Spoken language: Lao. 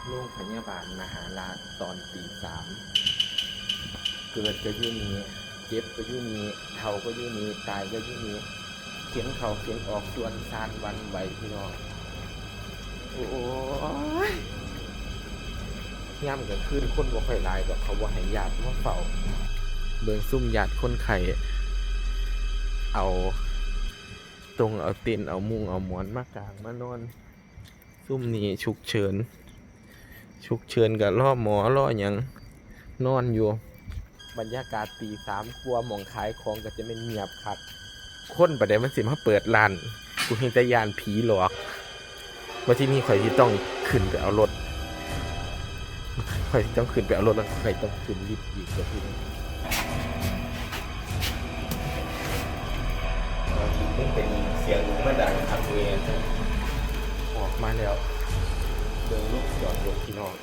ໂຮງພະຍາບານມະຫາລາດຕອນຕີສາມ ເກີດກໍຢູ່ນີ້ ເຈັບກໍຢູ່ນີ້ ເຖົ້າກໍຢູ່ນີ້ ຕາຍກໍຢູ່ນີ້ ເຂັນເຂົ້າເຂັນອອກ ຊວນຊານຫວັ່ນໄຫວພີ່ນ້ອງ. ໂອ້ຍ ຍາມກາງຄືນຄົນບໍ່ຄ່ອຍຫຼາຍດອກ ເຂົາບໍ່ໃຫ້ຍາດມາເຝົ້າ. ເບິ່ງຊຸມຍາດຄົນໄຂ້ ເອົາຕົງເອົາເຕັນ ເອົາມຸ້ງເອົາໝອນມາກາງມານອນ. ຊຸມນີ້ສຸກເສີນ ສຸກເສີນກໍລໍໝໍລໍຫຍັງ ນອນຢູ່. ບັນຍາກາດຕີສາມກວ່າ ໝ່ອງຂາຍຂອງກໍຈະແມ່ນງຽບຄັກ. ຄົນປານໃດມັນຊິມາເປີດຮ້ານ? ກູເຮັງແຕ່ຢ້ານຜີຫຼອກ. ບັດທີນີ້ຂ້ອຍຊິຕ້ອງຂຶ້ນໄປເອົາລົດ ຂ້ອຍຊິຕ້ອງຂຶ້ນໄປເອົາລົດ ແລ້ວຂ້ອຍຕ້ອງຂຶ້ນລິບອີກ. ບັດທີນີ້ມັນເປັນສຽງມາດັງຄັກແນ່. ອອກມາແລ້ວ ເບິ່ງລົດຈອດລົດພີ່ນ້ອງ.